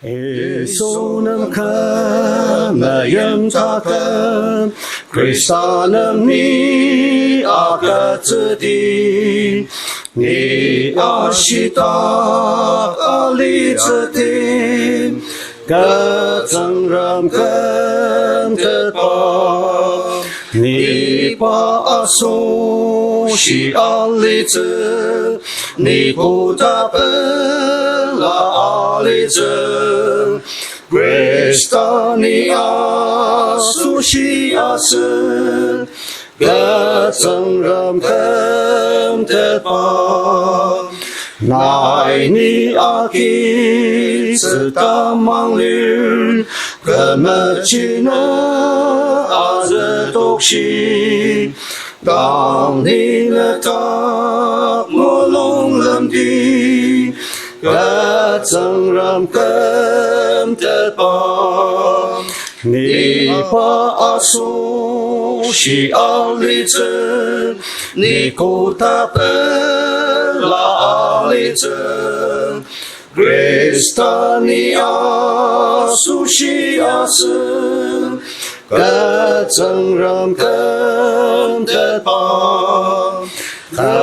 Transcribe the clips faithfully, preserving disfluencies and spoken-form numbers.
Yisu nem kü meim taküm, Khrista nem ni agütsüdi, ni ashitak alitsüdi, kü Tsüngrem kümtetba. Ni pa asoshi alitsü, ni koda pela alitsü, Khrista ni asoshi asü, kü Tsüngrem kümtetba. Nai ni agitsü tamang lir, kü mechina azü tokshi, tang ni nedak mulung lemdi, kü Tsüngrem kümtetba. Ni pa asoshi alitsü, ni koda pela alitsü, Khrista ni asoshi asü, kü Tsüngrem kümtetba. Kü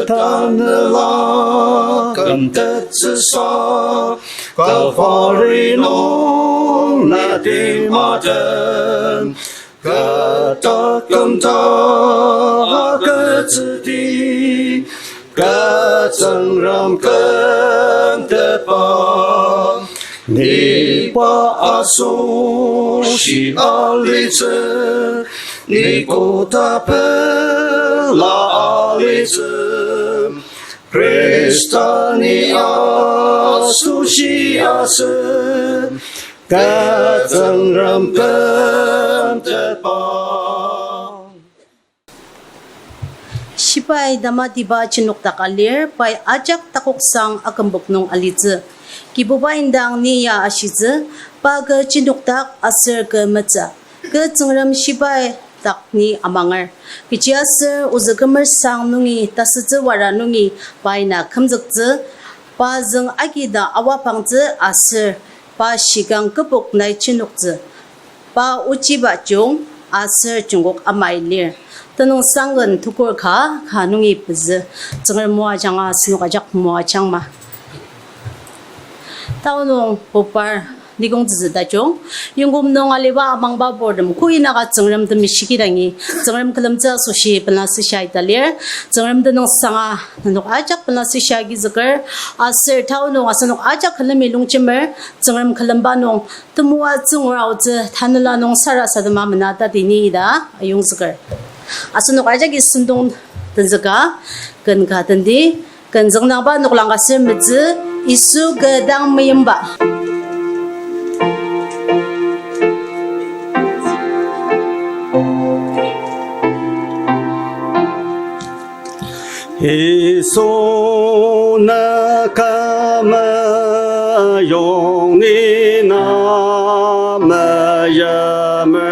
tanela kümtettsüsa, Kalvari nung na timaten, kü taküm ta agütsüdi, kü Tsüngrem kümtetba. Ni pa asoshi alitsü, ni koda pela alitsü, Khrista ni asoshi asü, kü Tsüngrem kümtetba. Shibai tamatiba jenokdak alir, pai ajak takoksang akümpok nung alitsü. Kibuba indang ni ya ashitsü, pa kü jenokdak aser kü metsü. Kü Tsüngrem shibai dak ni amanger. Kechiaser ozü kümer sang nungi tasütsü wara nungi pai na kümzüktsü, pa züng agida awapangtsü aser pa shikang kübok nai jenoktsü. Pa ochiba jung aser jungkok amai lir. Tenüngsang ken tukur ka, ka nungi pezü. Tsüngrem moajanga asenok ajak moajangma. Tao nung popar nikong tsütsü tajung. Yongküm nung aliba amangba purtem, ko inaka Tsüngrem temi shikidangi, Tsüngrem külemtsü asoshi pela sishia ita lir. Tsüngrem tenüngsanga nenok ajak pela sishia agizüker. Aser tao nung asenok ajak külemi longjemer, Tsüngrem külemba nung temoatsü ngura aotsü tanela nung sarasadema mena tati ni ita ayongzüker. Asenok ajaki sentong tenzüka, ken ka tendi, ken züngdangba noklang ka ser metsü, Yisu kü dang meyimba. Yisu, na kü meyong, ni na meyimer,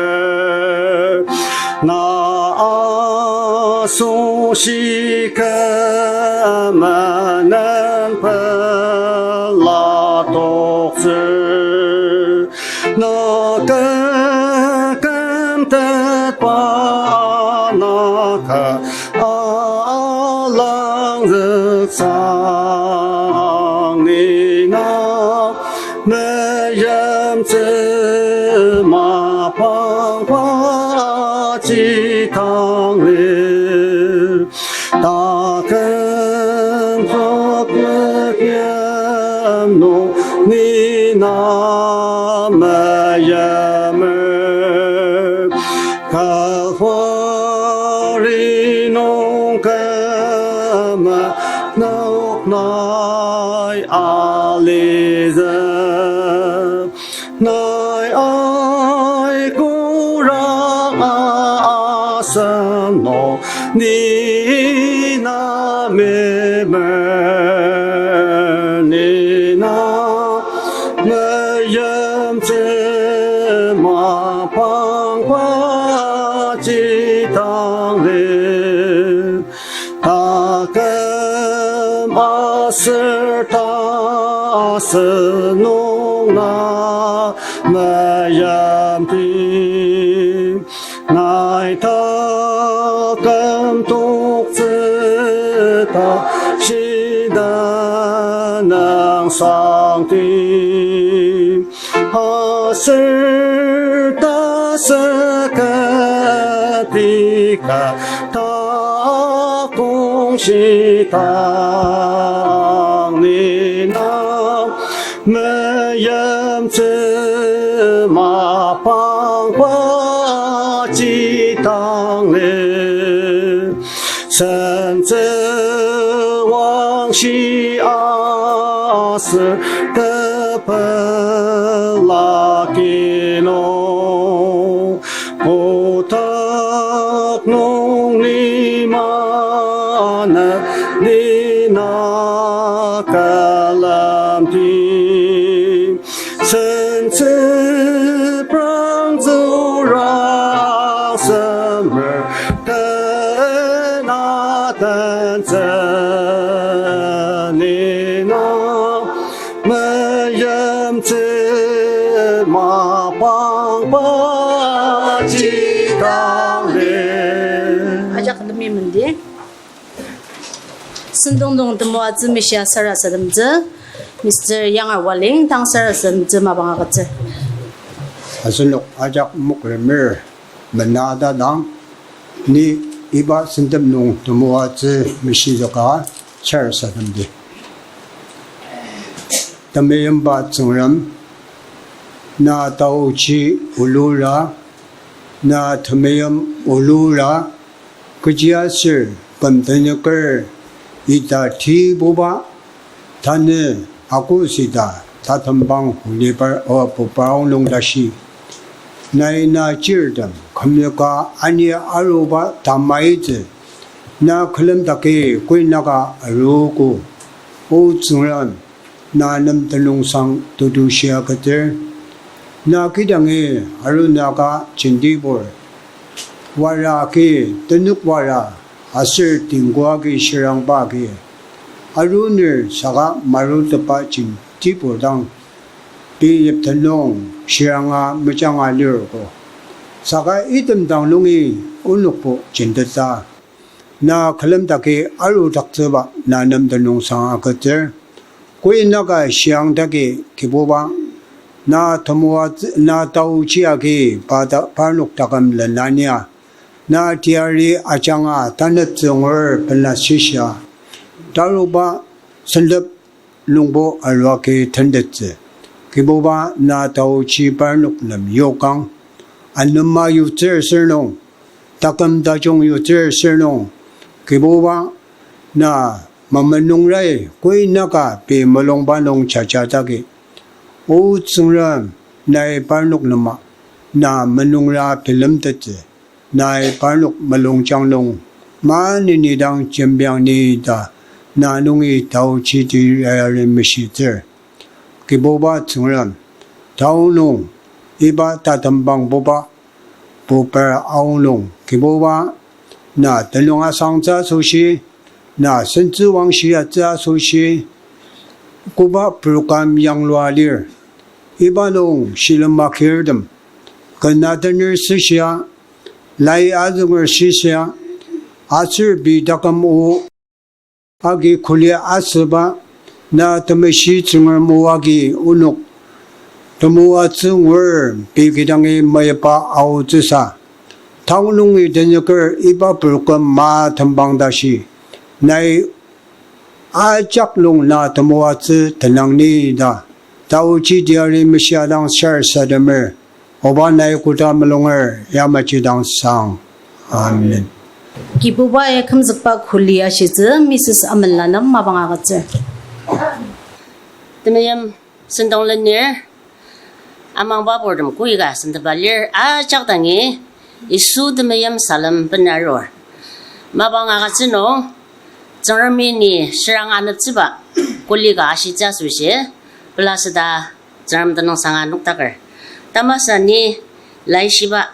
na asoshi kü menen pelatoktsü. Na kü kümtetba, na kü alangzüksang, ni na meyimtsü mapangba ji tang lir. Taküm tokmekyem nung ni na meyimer, Kalvari nung küma nok nai alizü. Nai aikorak asenok ni na meimer, ni na meyimtsü mapangba ji tang lir. Taküm aser ta asenok Meyimti nai taküm toktsü ta shida nang sangti. Aser tasü kati ka takong shitang ni na meyimtsü mapangba jidang li. Sentsü wangshi aser tepela kino. Otak nung ni maneni na külemdi. Sentsü prang zürang semer tena tentsü ni na meyimtsü mapangba jidang li. Ajak lemi mendi. Sentong nung temoatsü mishia sarasademtsü, Mister Yangar Waling dang sarasademtsü mapang agütsür. Asenok ajak mokremer menata dang, ni iba sentong nung temoatsü mishizüka sarasademdi. Temeimba Tsüngrem, na taochi ulura, na temeim ulura, kechiaser küm tenüker ita tibuba, tanü akusita tatembang hulipar, o, pupar aonung tashi. Nai na chirtem kümyaka ani aruba tamaitsü, na külemdaki kuinaka aruogo. O Tsüngrem, na nem tenüngsang tetushi agütsür. Na kidangi arunaka jentibur. Wara agi, tenük wara, aser tingkua agi shirangba agi, aruner saka marutepa jentibur dang, pei yiptenung shiranga mejanga lirogo. Saka item dang nungi onokbo jentettsü. Na külemdaki arudaktsüba na nem tenüngsang agütsür. Kuinaka shiangdaki Kibuba, na temoa, na taochi agi pa ta-, parnok taküm lenania, na teyari ajanga taneptsü ngur pela shishia, taruba sentep nungbo aruagi tentettsü. Kibuba, na taochi parnok nem yokang, anema yutsür sür nung, taküm tajung yutsür sür nung, Kibuba, na mamenungrai kuinaka pei mulungba nung jajadaki. O Tsüngrem, nai parnok nema na menungra bilemtettsü, nai parnok mulungjang nung maneni dang jembiang ni ta na nungi taochi teyari meshitsür. Kibuba Tsüngrem, tao nung iba tatembangbuba pupar aonung Kibuba, na tenüng asangtsü asoshi, na sentsü wangshi atsü asoshi, koba program yanglua lir, iba nung shilem akirtem, ken atener süshia, lai azünger shishia, aser pei taküm o agi kuli asüba, na temeshi Tsüngrem o agi onok temoatsü ngur pei kidangi meiba aotsüsa, tao nungi tenüker iba program matembang tashi, nai ajak nung na temoatsü tenang ni ta, taochi teyari meshia dang sarasademer, oba nai koda mulunger yamaji dang sang. Amen. Kibubai kümzükba kuli ashitsü Missus Amenla nem mapang agütsür. Temeim sentong lenir, amangba purtem koika sentepa lir ajak dangi Yisu temeim salem benarur. Mapang agütsü nung, Tsüngremi ni shirang aneptsüba kuli ka ashitsü asoshi, pelasüda Tsüngrem tenüngsanga nokdaker. Tamasa ni laishiba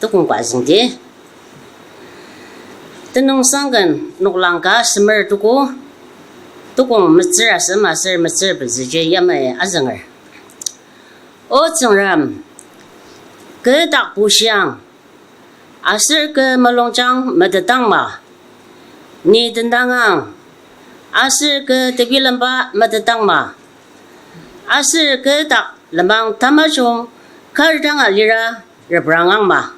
tukong ka azüngdi. Tenüngsang ken noklang ka semer tuko, tukong metsür asem aser metsür pezüji yamai azünger. O Tsüngrem, kü dak bushiang, aser kü mulungjang metetang ma, ni tendangang, aser kü tebilemba metetang ma, aser kü dak lenmang tamajung kar danga lira reprangang ma,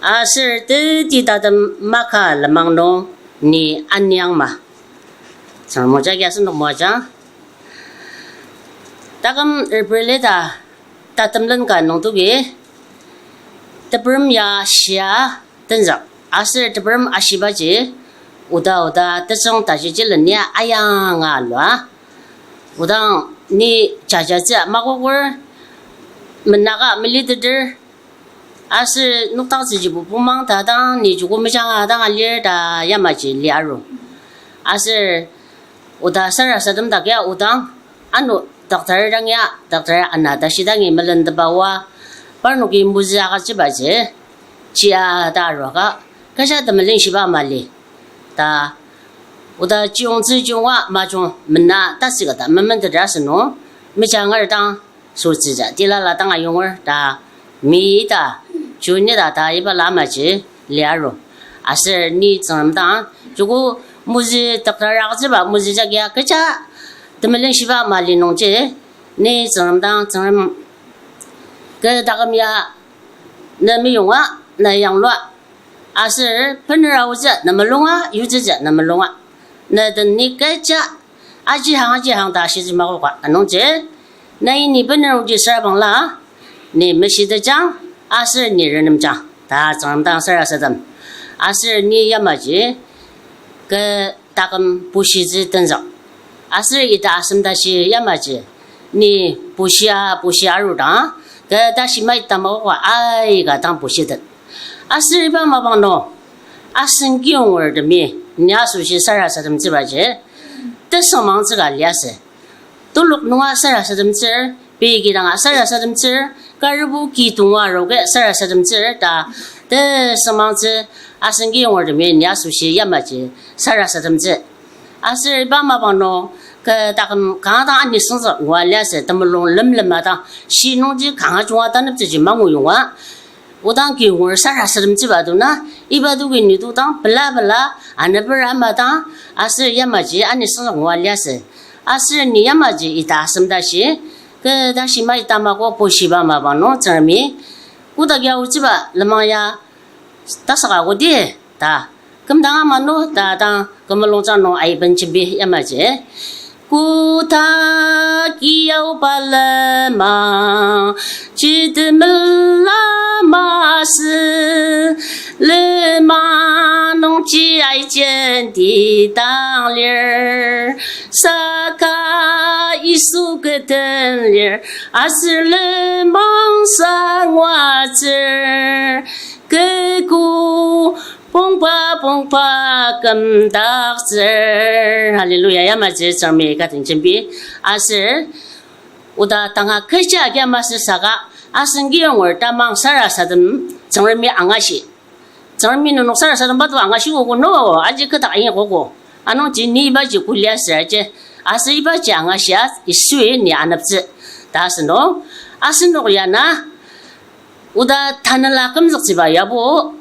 aser teti tatem maka lenmang nung ni aniang ma. Tsüngrem o jagi asenok moajang. Taküm April ita tatemlen ka nungtoki, teperem ya shia tenzük, aser teperem ashibaji, oda oda tesüng tajiji lenia ayanga lua. Odang ni jajatsü makoker, menaka meliteter, aser nokdaktsüjibo bumang ta dang ni joko mejanga dang alir ta yamaji liaru. Aser oda sarasadem dak ya odang, ano doctor dang ya, doctor ana tashi dangi melentepa oa, parnoki mozü agütsübaji, chia ta aruaka, kecha temelenshiba mali ta, oda chiyongtsü chiyonga majung mena tasüka ta mementeter asünung, mejanger dang, sütsüja tilala dang ayunger ta, mi ta, June ita ta iba lamaji liaru. Aser ni Tsüngrem dang, joko mozü doctor agütsüba mozü jagia kecha temelenshiba mali nungji, ni Tsüngrem dang, Tsüngrem, kü taküm ya ne meyonga, ne yanglua, aser bener aotsü ne mulunga, yutsütsü ne mulunga, ne den ni kecha ajihang ajihang ta ashitsü makoka. Anungji, nai ni bener oji sürabangla, ni meshitejang, aser ni renemjang ta Tsüngrem dang sarasadem. Aser ni yamaji, kü taküm bushitsü tenzük, aser ita asem tashi yamaji, ni bushia bushia arudang, kü tashi mait tamakoka aika dang bushitet. Aser iba mapang nung, asen kiyonger temi, ni asoshi sarasademtsübaji, tesüngmangtsü ka liasü. Telok nunga sarasademtsür, pei kidanga sarasademtsür, karibo ki tonga arogo sarasademtsür ta, tesüngmangtsü, asen kiyonger temi ni asoshi yamaji sarasademtsü. Aser iba mapang nung, kü taküm kanga dang anisüngzük ngua liasü, temulung lemlema dang, shi nungji kanga junga taneptsüji mangu yonga, odang kiyonger sarasademtsüba dona, iba toki nidodang pela pela, aneper ama dang, aser yamaji anisüngzük ngua liasü. Aser ni yamaji ita asem tashi, kü tashi mait tamako bushiba mapang nung Tsüngremi, kotak ya aotsüba lenmang ya tasaka kodi ta, kümdang ama nung ta dang kü mulungjang nung aiben jembi yamaji. Kotak ya aoba lenmang, ji temela masü, lenmang nungji aijen ti dang lir, saka Yisu kü den lir, aser lenmang sangwatsür, kü ko pongba pongba kümdaktsür. Hallelujah, yamaji Tsüngremi ka den jembi. Aser, oda tanga kecha agi masü saka, asen kiyonger tamang sarasadem Tsüngremi angashi. Tsüngremi nenok sarasademba to angashikogo no, aji kü dak inyakogo. Anungji ni ibaji ko liasü aji, aser ibaji angashia Yisui ni aneptsü ta asünung. Asenok ya na, oda tanela kümzüktsüba yabo,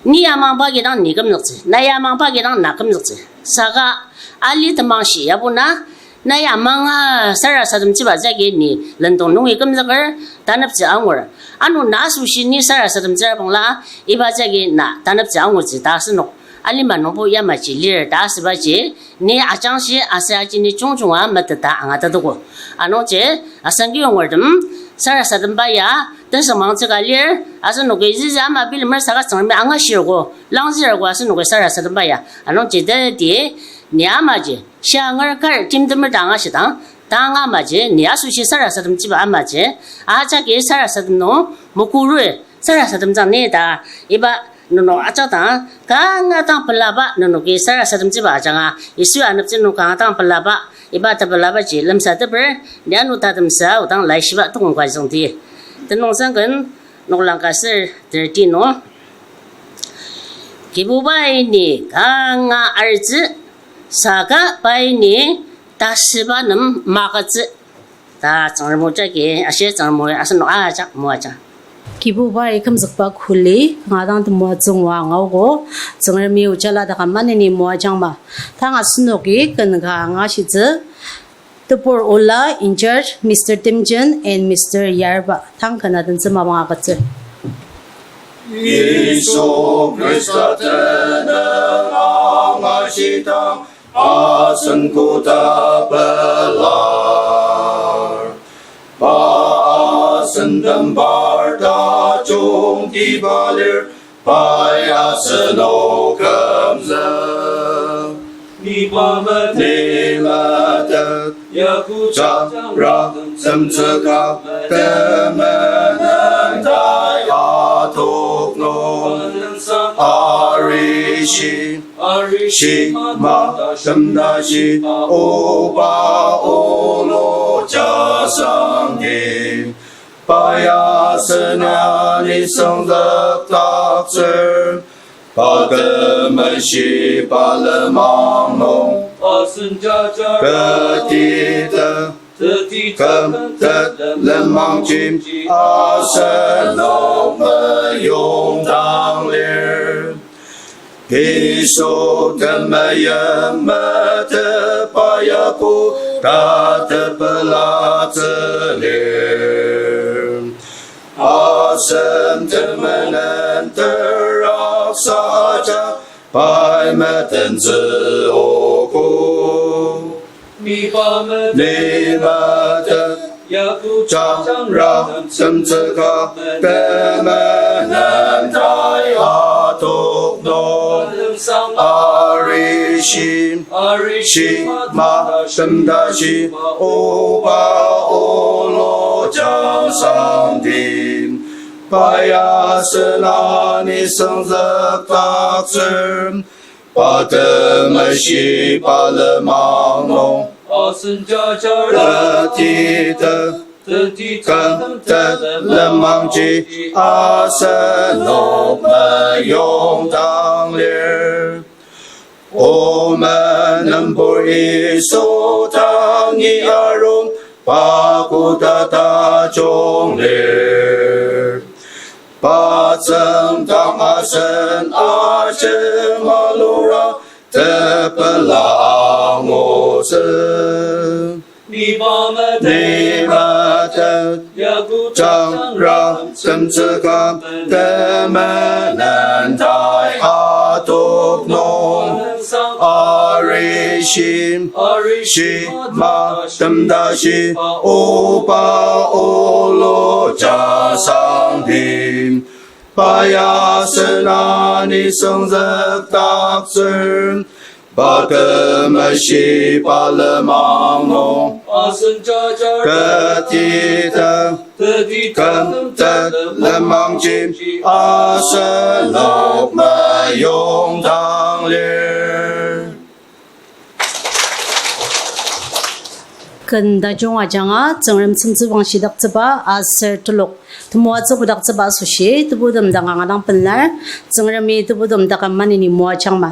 ni amangba kidang ni kümzüktsü, nai amangba kidang na kümzüktsü. Saka ali temangshi yabo na, nai amanga sarasademtsüba jagi ni lendong nungi kümzüker, taneptsü angur. Ano na asoshi ni sarasademtsüra bangla, iba jagi na taneptsü angutsü ta asünok. Alima nungbo yamaji lir ta asübaji, ni ajangshi aser aji ni jungjunga meteta angatetogo. Anungji, asen kiyonger tem, sarasademba ya, tesüngmangtsü ka lir, asenoki zizi ama bilemer saka Tsüngremi angashirgo, langzirgo asenoki sarasademba ya. Anungji teti, ni amaji, shianger kar timtemer ta angashidang, tanga amaji, ni asoshi sarasademtsüba amaji, ajaki sarasadem nung, mokurui, sarasademtsüang ni ta, iba nenok ajak dang, kanga dang pelaba nenoki sarasademtsüba ajanga, Yisu aneptsü nung kanga dang pelaba, iba tepelabaji lemsateper, lianu tatemsa odang laishiba tokong ka züngdi. Tenüngsangken, noklang ka ser thirteen nung. Kibubai ni kanga artsü, saka pai ni tasüba nem magütsü. Ta Tsüngrem o jagi ashi Tsüngrem o asenok ajak moajang. Kibubai kümzükba kuli, kanga dang temoatsü ngua angaogo, Tsüngremi ojala daka maneni moajangma. Tang asenoki ken ka angashitsü, tebur ola in charge, Mister Timjen and Mister Yarba, tang ken adentsü mapang agütsür. Yisu Khrista tenüng angashidang, asen koda pelar. Pa asen tembar tajungtiba lir, pai asenok kümzük. Ni metet, ni metet, yaku jangra, semtsüka, temenen tai atok nung. Arishi, arishi, ma, semtashi, oba, olo, jasangdi. Pa ya sena nisung züktaktsür, pa temeshi pa lenmang nung, asen jaja ketite, teti kümtet lenmangji, asenok meyongdang lir. Yisu temeim metepa ya koda tepelatsü lir. Asen temenen teraksa ajak pai metentsü ogo. Ni metet, ni metet, yaku jangra, semtsüka, temenen tai atok nung. Arishi, arishi, ma, semtashi, oba, olo, jasangdi. Pa ya sena nisung züktaktsür, pa temeshi pa lenmang nung, asen jaja ketite, teti kümtet lenmangji, asenok meyongdang lir. O menenpur Yisu, tangi arum pa koda tajung lir. Pa tsüngdang asen ajemalura tepela angutsü. Ni metet, ni metet, yaku jangra, semtsüka, temenen tai atok nung. Arishi, arishi, ma, semtashi, oba, olo, jasangdi. Pa ya sena nisung züktaktsür, pa temeshi pa lenmang nung, asen jaja ketite, teti kümtet lenmangji, asenok meyongdang lir. Ken tajung ajanga Tsüngrem semtsübang shidaktsüba aser telok temoatsü kodaktsüba asoshi tebutem dang kanga dang pelar, Tsüngremi tebutem daka maneni moajangma.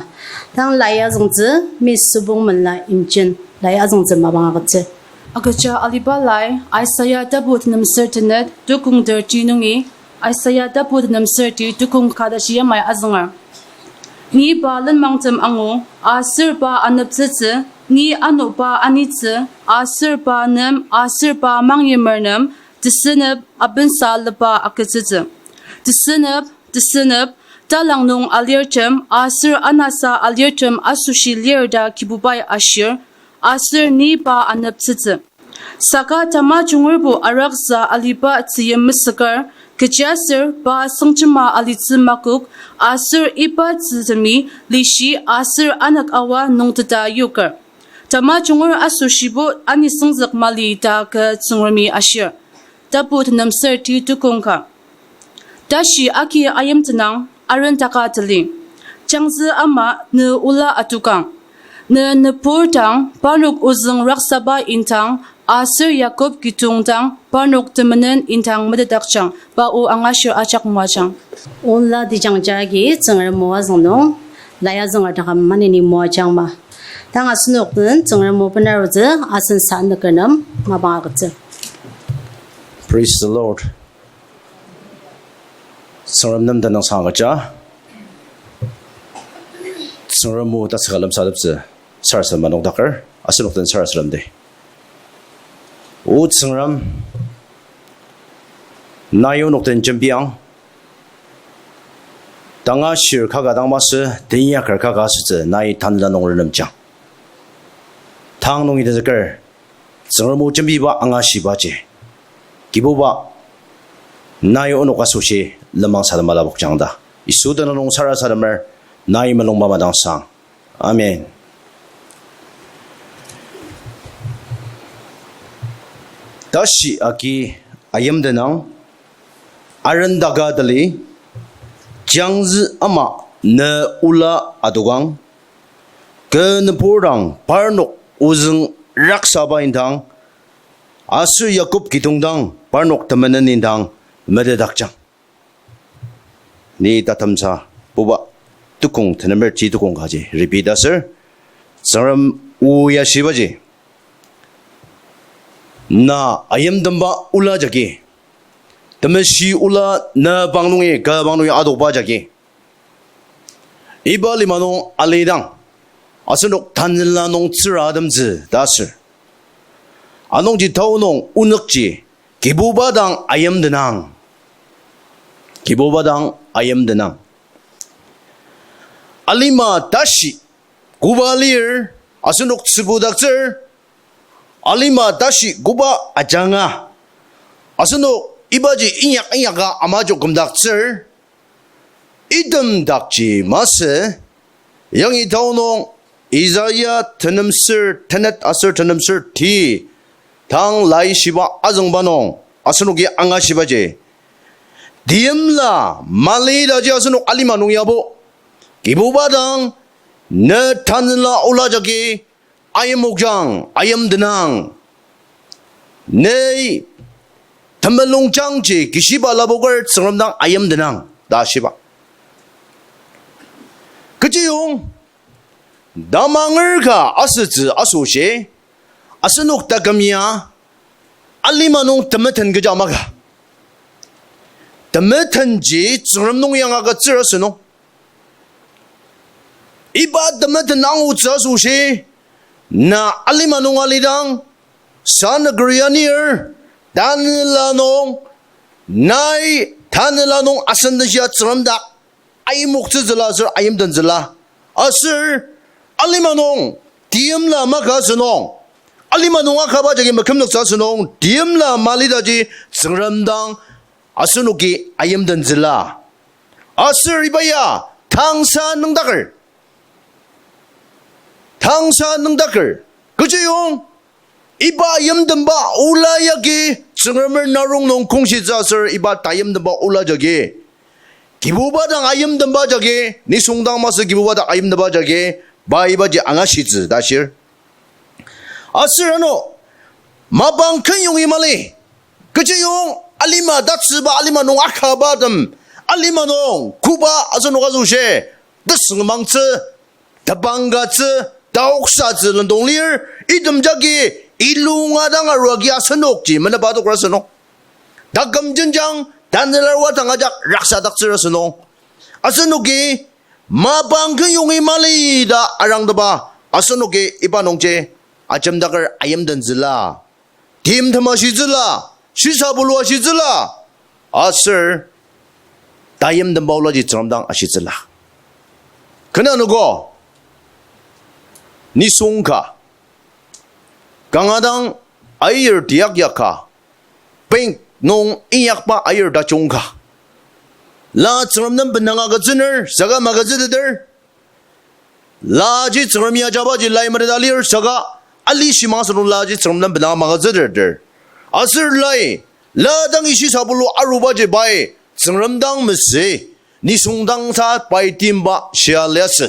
Tang lai azüngtsü Miss Subung Menla Imchen, lai azüngtsü mapang agütsür. Agüja aliba lai Isaiah tapu tenem ser tenet tukong thirty nungi Isaiah tapu tenem thirty tukong ka tashi yamai azünger. Ni pa lenmangtem angu, aser pa aneptsütsü, ni ano pa anitsü, aser pa nem, aser pa mangyimer nem, tesünep abensa lepa agütsütsü. Tesünep, tesünep, talang nung alirtem, aser anasa alirtem asoshi lir ta Kibubai ashir, aser ni pa aneptsütsü. Saka tamajungerbo araksa aliba tzüyim mesükar, kechiaser pa sengjema alitsü makok, aser iba tzütemi lishi aser anak awa nungteta yoker. Tamajunger asoshibo anisüngzük mali ta kü Tsüngremi ashir. Tapu tenem thirty tukong ka. Tashi agi ayimtenang, arendaka teli. Jangzü ama ne ola atokang. Ne nübur dang parnok ozüng raksaba indang, aser Jakob kidong dang parnok temenen indang metetdakjang, pa o angashir ajak moajang. Ola tejangja agi Tsüngrem o azüng nung, lai azünger taküm maneni moajangma. Tang asenok den Tsüngrem o benarutsü asen sa nüker nem mapang agütsür. Praise the Lord. Tsüngrem nem tenüngsang agüja. Tsüngrem o tatsüka lemsateptsü sarasadema nokdaker, asenok den sarasademdi. O Tsüngrem, nai onok den jembiang, tanga shir kaka dang masü, teinyaker kaka asütsü, nai tanela nung renemjang. Tang nungi tenzüker, Tsüngrem o jembiba angashibaji, Kibuba, nai onok asoshi lenmang sadema lapokjang ta Yisu tenüng nung sarasademer, nai mulungba madangsang. Amen. Tashi agi ayimdenang, arendaka tali, jangzü ama ne ola adokang, kü nübur dang parnok ozüng raksaba indang, aser Yakob kidong dang parnok temenen indang metetdakjang. Ni tatemsa puba tukong tenemer ji tukong kaji repeat aser, Tsüngrem o ya shibaji, na ayimdenba ola jagi, temeshi ola na pang nungi, kü pang nungi adokba jagi, iba lima nung alidang, asenok tanela nung tsüra ademtsü ta aser, anungji tao nung onükji Kibuba dang ayimdenang. Kibuba dang ayimdenang. Alima tashi koba lir, asenok tsübudaktsür, alima tashi koba ajanga, asenok ibaji inyak inyaka amajok kümdaktsür, item dakji masü, yangi tao nung Isaiah tenemsür tenet aser tenemsür ti, tang laishiba azüngba nung asenoki angashibaji, timla mali taji asenok alima nung yabo, Kibuba dang, ne tanela ola jagi ayimokjang, ayimdenang. Ne temulungjangji kishiba lapoker Tsüngrem dang ayimdenang ta shiba. Kechiyong, tamanger ka asütsü asoshi, asenok taküm ya alima nung temeten kecha maka. Temetenji Tsüngrem nung yangagütsür asünung. Iba temeten angutsü asoshi, na alima nung alidang, sanükeri anir, tanela nung, nai tanela nung asen teshia Tsüngrem dak ayimoktsütsüla aser ayimdentsüla. Aser alima nung timla maka asünung, alima nung akaba jagi mekümzüktsü asünung, timla mali taji Tsüngrem dang asenoki ayimdentsüla. Aser iba ya tangsa nüngdaker. Tangsa nüngdaker. Kechiyong, iba ayimdenba ola yagi Tsüngremer narong nung kongshitsü aser iba tayimdenba ola jagi, Kibuba dang ayimdenba jagi, nisung dang masü Kibuba dang ayimdenba jagi, pa ibaji angashitsü ta shir. Aser ano, mapang kenyongi mali. Kechiyong alima tatsüba, alima nung akaba tem, alima nung koba asenok asoshi, tesüngmangtsü, tebangkatsü, taoksatsü lendong lir, item jagi ilunga dang arua agi asenokji meneba adokra asünung. Taküm jenjang, tanela arua dang ajak raksadaktsür asünung. Asenoki mapang kenyongi mali ta arangteba, asenoki iba nungji ajemdaker ayimdentsüla, timtem ashitsüla, shisabulu ashitsüla, aser tayimdenba olaji Tsüngrem dang ashitsüla. Kenanogo, nisung ka, kanga dang ayir tiyak yaka, bank nung inyakba ayir tajung ka, la Tsüngrem nem benanga agütsüner, saka magütsüteter. Laji Tsüngrem ya jabaji lai meteta lir saka, ali shimang asünung laji Tsüngrem nem benanga magütsüteter. Aser lai, la dangi shisabulu arubaji pai, Tsüngrem dang mesü, nisung dang sa pai timba shia liasü.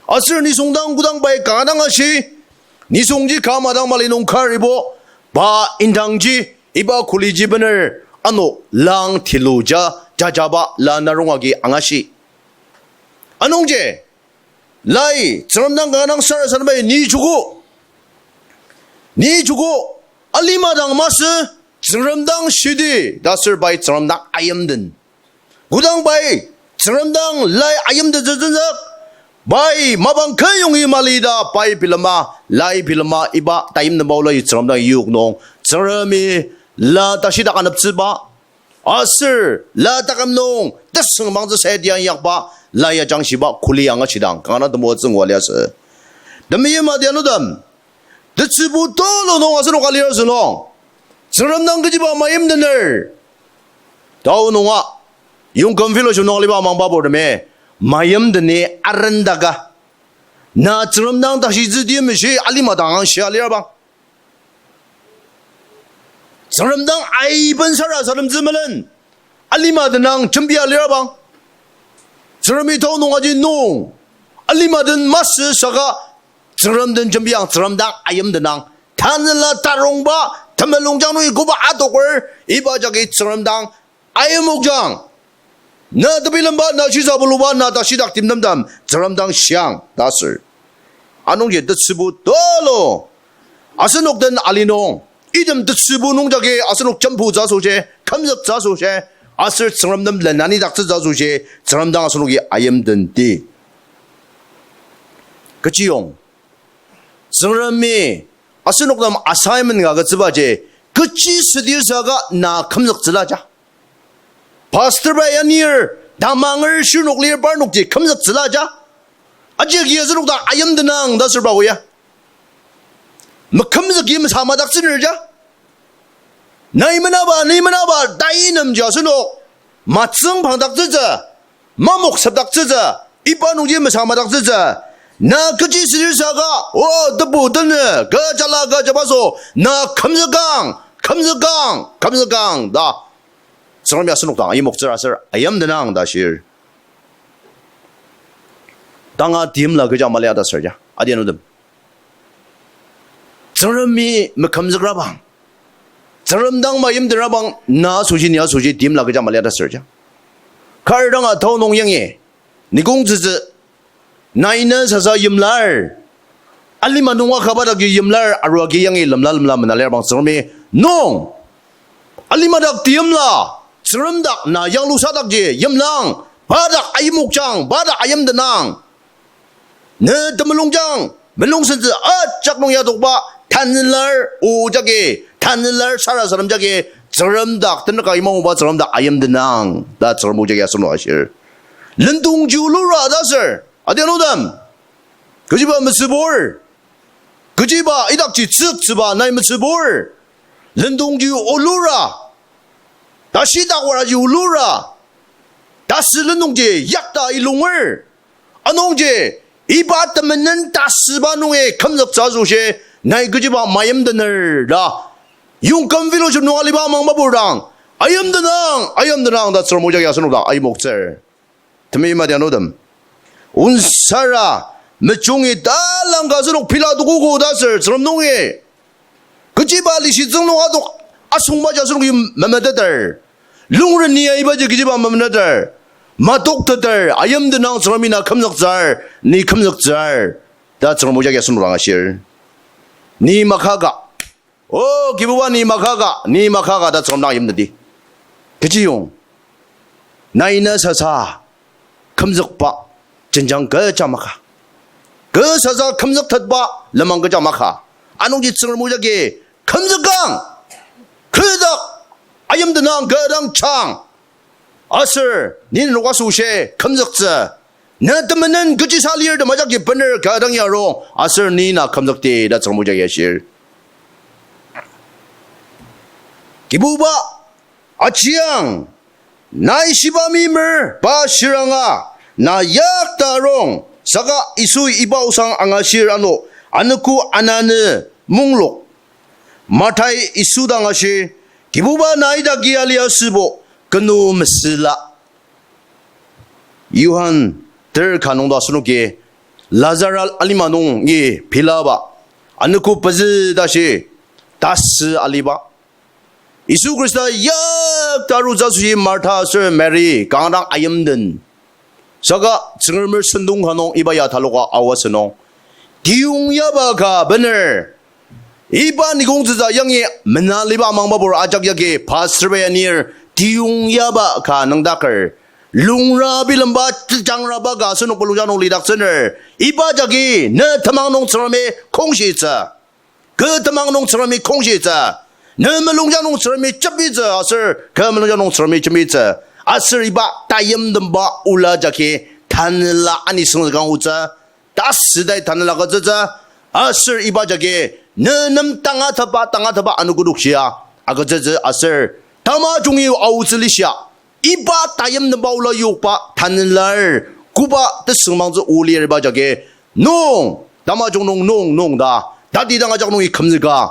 Aser nisung dang kodang pai kanga dang ashi, nisungji kama dang mali nung karibo, pa indangji, iba kuliji bener, ano lang tiluja, jajaba la narong agi angashi. Anungji, lai, Tsüngrem dang kanga dang sarasadembai ni joko. Ni joko, alima dang masü, Tsüngrem dang shidi, ta aser pai Tsüngrem dang ayimden. Kodang pai Tsüngrem dang lai ayimtettsü tenzük, pai mapang kü yongi mali ta pai bilema, lai bilema iba tayimden paola i Tsüngrem dang yok nung, Tsüngremi la tashidak aneptsüba, aser la taküm nung tesüngmangtsü sayatiang yakba, la ya jangshiba kuli angashidang, kanga temoatsü ngua liasü. Temeim adianutem, tetsübu tulu nung asenok alir asünung, Tsüngrem dang kechiba mayimdener. Tao nunga, Yongküm Fellowship nung aliba amangba purtemi, mayimdeni arendaka. Na Tsüngrem dang tashitsü ti meshi alima dang angshia lirabang. Tsüngrem dang aiben sarasademtsü melen, alima tenang jembia lirabang. Tsüngremi tao nungaji nung, alima den masü saka, Tsüngrem den jembiang, Tsüngrem dang ayimdenang. Tanela tarongba, temulungjang nungi koba adoker, iba jagi Tsüngrem dang ayimokjang. Na tebilemba, na shisa buluba, na tashidak timtemtem, Tsüngrem dang shiang, ta aser. Anungji tetsübu tulu. Asenok den ali nung, item tetsübu nung jagi asenok jemputsü asoshi, kümzüktsü asoshi, aser Tsüngrem nem lenanidaktsütsü asoshi, Tsüngrem dang asenoki ayimdenti. Kechiyong, Tsüngremi asenok nem assignment ka agütsübaji, kechi südir saka na kümzüktsüla ja. Pastor pai anir, tamanger shirnok lir parnokji kümzüktsüla ja. Ajaki asenok dang ayimdenang ta asürba oya. Mekümzüki mesamadaktsüner ja. Nai menaba, ni menaba, tai nemji asenok matsüng pangdaktsütsü, mamok sepdaktsütsü, iba nungji mesamadaktsütsü. Na kechi südir saka, o, tebu tenü, kü jala kü jabaso, na kümzükang, kümzükang, kümzükang ta Tsüngremi asenok dang ayimoktsür aser ayimdenang ta shir. Tanga timla kecha malia ta sür ja, adianutem. Tsüngremi mekümzükrabang, Tsüngrem dang mayimdenrabang, na asoshi ni asoshi timla kecha malia ta sür ja. Kar danga tao nung yangi, nikongtsütsü, nai na sasa yimlar, alima nunga kaba daki yimlar, arua agi yangi lemla lemla mena lirabang Tsüngremi nung, alima dak timla, Tsüngrem dak na yanglusadakji yimlang, pa dak ayimokjang, pa dak ayimdenang. Ne temulungjang, mulungsentsü ajak nung yatokba, tanzülar o jagi, tanzülar sarasadem jagi, Tsüngrem dak tenük ka imaoba Tsüngrem dak ayimdenang ta Tsüngrem o jagi asenok ashir. Lendongji olura ta sür, adianutem. Kechiba metsübur, kechiba idakji tsüktsüba nai metsübur. Lendongji olura, tashidak waraji olura, tasü lendongji yakta ilunger. Anungji, iba temenen tasüba nungi kümzüktsü asoshi, nai kechiba mayimdener ta Yongküm Fellowship nung aliba amangba pur dang, ayimdenang, ayimdenang ta Tsüngrem o jagi asenok dang ayimoktsür. Temeim adianutem, onsara mejungi talangka asenok pela tokogo ta sür Tsüngrem nungi. Kechiba lishitsüng nung adok asüngbaji asenoki memeteter. Lungren ni aibaji kechiba memeteter, matokteter, ayimdenang Tsüngremi na kümzüktsür, ni kümzüktsür ta Tsüngrem o jagi asenok dang ashir. Ni makaka, o Kibuba, ni makaka, ni makaka ta Tsüngrem dang ayimdenti. Kechiyong, nai na sasa kümzükba jenjang kecha maka, kü sasa kümzüktetba lenmang kecha maka. Anungji Tsüngrem o jagi kümzükang, kü dak ayimdenang, kü dang chang. Aser ni nenok asoshi kümzüktsü, ne temenen kechisa lir tem ajaki bener kü dang yarung, aser ni na kümzükti ta Tsüngrem o jagi ashir. Kibuba, ajiang, nai shiba meimer pa shiranga, na yakta arung, saka Yisui iba osang angashir ano, anogo ananü munglok. Martai Yisu dang ashi, Kibuba, na idaki aliasübo, kenu mesüla. Johan ter ka nung ta asenoki Lazar alima nungi pilaba, anogo pezü tashi tasü aliba. Yisu Khrista yakta arutsü asoshi Martha aser Mary kanga dang ayimden. Saka Tsüngremer sentong ka nung iba ya taloka aoa sünung, tiyong yaba ka bener Iba nikongtsütsü yangi mena liba amangba pur ajak yagi pastor ba ya nir tiyongyaba ka nüngdaker. Lungra bilemba tejangraba ka asenok mulungjang nung lidaktsüner. Iba jagi ne temang nung Tsüngremi kongshitsü. Kü temang nung Tsüngremi kongshitsü. Ne mulungjang nung Tsüngremi jembitsü aser kü mulungjang nung Tsüngremi jembitsü. Aser iba tayimtemba ola jagi tanela ani sengzükang otsü. Tasüdai tanela agütsütsü, aser iba jagi ne nem tangatetba, tangatetba anogo dokshia agütsütsü aser tamajungi aotsü lishia, iba tayimtemba ola yokba tanelar koba tesüngmangtsü o lir iba jagi nung, tamajung nung nung nung ta, tatidang ajak nungi kümzüka,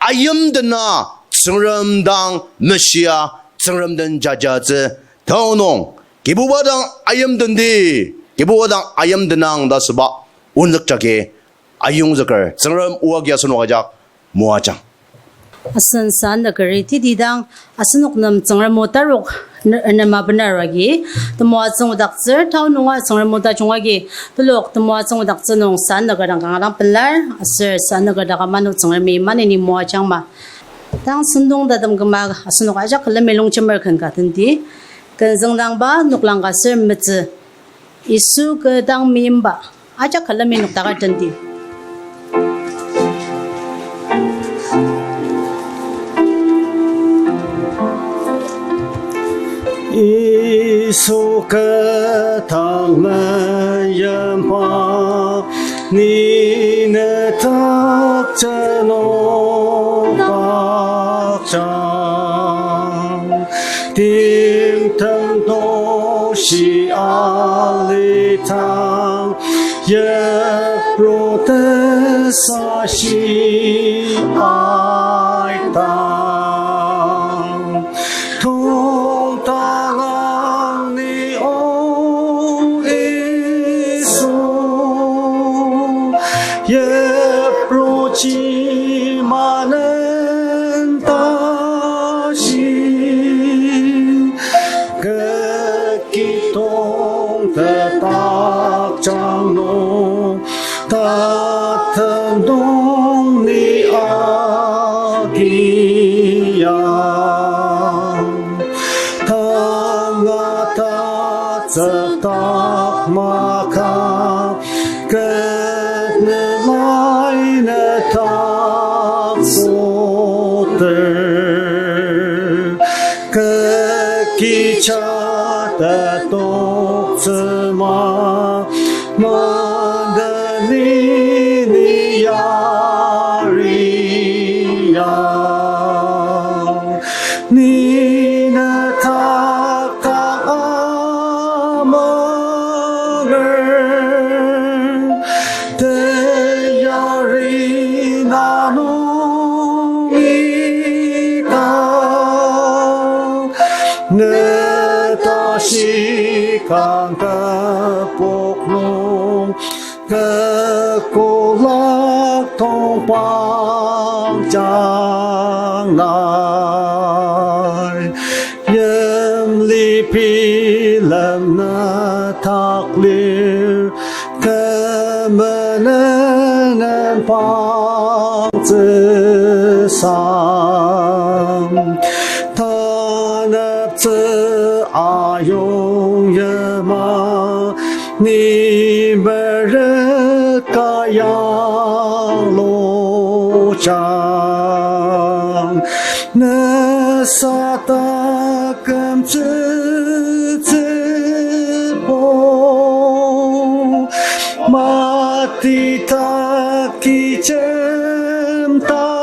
ayimdena Tsüngrem dang meshia, Tsüngrem den jajatsü, tao nung, Kibuba dang ayimdendi, Kibuba dang ayimdenang ta süba onük jagi ayongzüker, Tsüngrem o agi asenok ajak moajang. Asen sanükeri titidang asenok nem Tsüngrem o tarok ne-, nema bener agi, temoatsü ngudaktsür tao nunga Tsüngrem o tajung agi, telok temoatsü ngudaktsü nung sanüker dang kanga dang pelar, aser sanüker daka mano Tsüngremi maneni moajangma. Tang sentong tatem küma asenok ajak külemi longjemer ken ka tenti, ken züngdangba noklang ka ser metsü, Yisu kü dang meimba, ajak külemi nokdaker tenti. Yisu kü dang meimba, ni netaktsü nokdakjang. Timtem toshi alidang, yipru tesashi aitang. Tongtangang ni o Yisu, yipruji manen tashi, kü kitong tetakjang nung, tatem nung ni agi ya. Tanga tatsükdak maka, kü ne lai netaksoter, kü kecha tetoktsü ma, mandeni ni yari ya. Ni netakdak amanger, teyari na nung ita, ne tashi kang kübok nung, kü kolak tongpang jang nai. Yimli bilem netaklir, kü menenen pangtsüsa, taneptsü ayong yima, ni meret ka yanglushang. Ne sa taküm tsütsübo, mati dak kijem dakjang,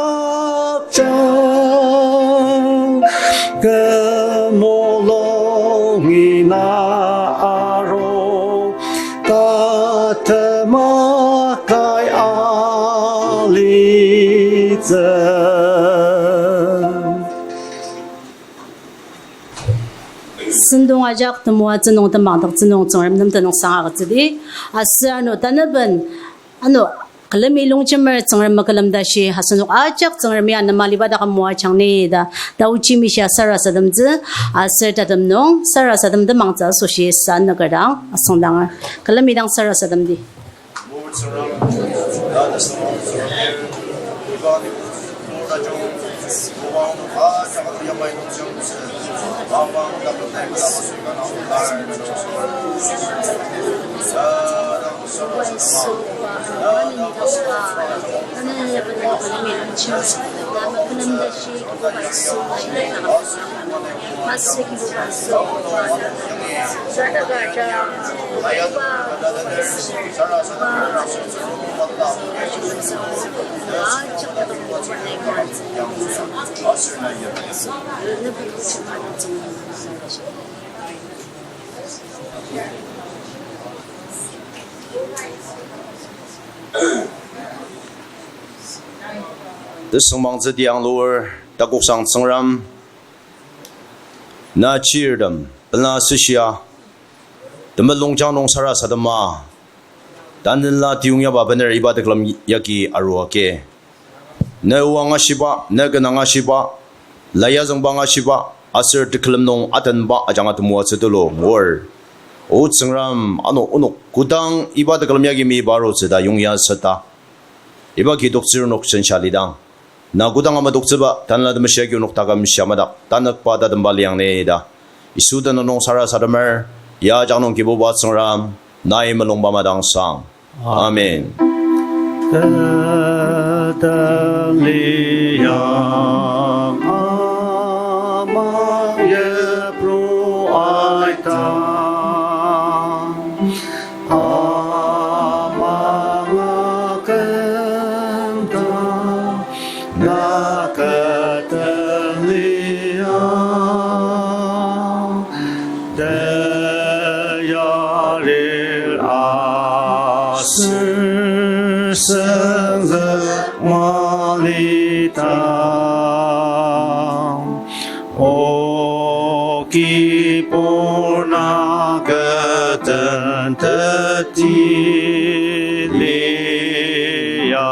kü mulungi na aru, tatema kai alitsü. Sentong ajak temoatsü nung temangdaktsü nung Tsüngrem nem tenüngsang agütsüdi. Aser ano tanaben, ano külemi longjemer Tsüngrem mekülem tashi asenok ajak Tsüngremi anema liba dak moajang ni ta, taochi mishia sarasademtsü, aser tatem nung sarasadem temangtsü asoshi sanüker dang asüngdanger. Külemi dang sarasademdi. Tesüngmangtsü tiang lur, takoksang Tsüngrem, na chirtem, pela süshia, temulung jang nung sarasadema, tanela tiyongyaba bener iba tekülem yagi arua agi. Ne oa angashiba, ne ken angashiba, la yazüngba angashiba, aser tekülem nung atenba ajanga temoatsü tulu ngur. O Tsüngrem, ano onok kodang iba tekülem yagi mi barutsü ta yongya seta, iba kidoktsür onok sensa lidang, na kodang ama doktsüba, tanela temeshi agi onok taküm shia madak, tanükba tatemba liang ni ta. Yisu tenüng nung sarasademer, ya ajak nung Kibuba Tsüngrem, nai mulungba madangsang. Amen. Tetang liang amang yipru aitang, amang akümdang, na kü tetang liang, teyalir aser senzük malidang. O Kibur, na kü den teti lia.